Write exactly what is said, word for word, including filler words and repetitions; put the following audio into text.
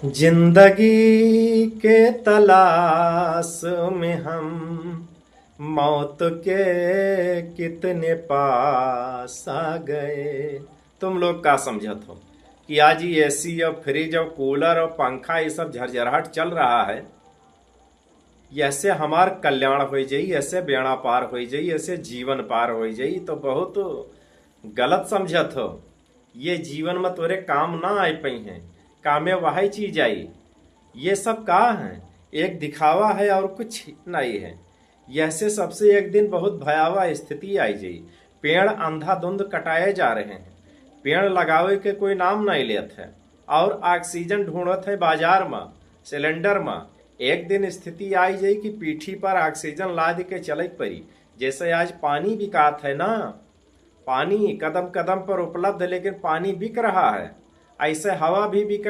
जिंदगी के तलाश में हम मौत के कितने पास आ गए। तुम लोग का समझत हो कि आज ये एसी और फ्रिज और कूलर और पंखा, ये सब झरझराहट चल रहा है, यहसे हमार कल्याण होइ जाई, यहसे बेड़ा पार होइ जाई, यहसे जीवन पार होइ जाई, तो बहुत गलत समझत हो। ये जीवन में तोरे काम ना आइ पइहैं, कामे वही चीज आई। ये सब का है? एक दिखावा है और कुछ नहीं है। यहसे सबसे एक दिन बहुत भयावह स्थिति आइ जाई। पेड़ अंधाधुंध कटाए जा रहे हैं, पेड़ लगावे के कोई नाम नहीं लेत है, और ऑक्सीजन ढूंढत है बाजार में, सिलेंडर में। एक दिन स्थिति आइ जाई कि पीठी पर ऑक्सीजन लाद के चले के पड़ी। जैसे आज पानी बिकात है ना, पानी कदम कदम पर उपलब्ध है, लेकिन पानी बिक रहा है, ऐसे हवा भी बिक